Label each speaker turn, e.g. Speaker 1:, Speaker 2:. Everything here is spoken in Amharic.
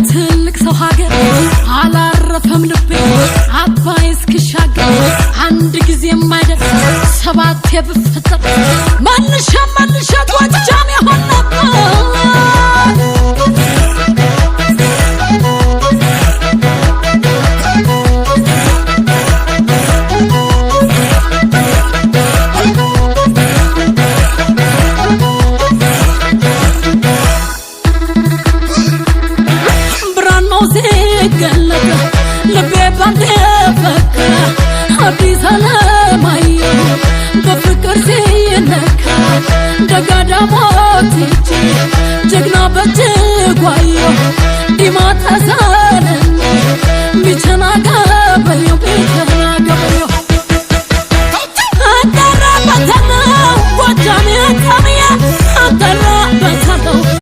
Speaker 1: ከትልቅ ሰው ሀገር አላረፈም ልቤ አባይ እስክሻገር። አንድ ጊዜ የማይደርስ ሰባት ብፈጠር መልሼ መልሼ ጎጃም የሆን ነበር። ብራናው ሲገለጥ ልቤ ባንዴ ፈካ። አዲስ አለማየሁ በፍቅር ሲነካ ደጋዳሞት ሄጄ ጀግና በእጅጉ አየሁ። ዲማ ተሰ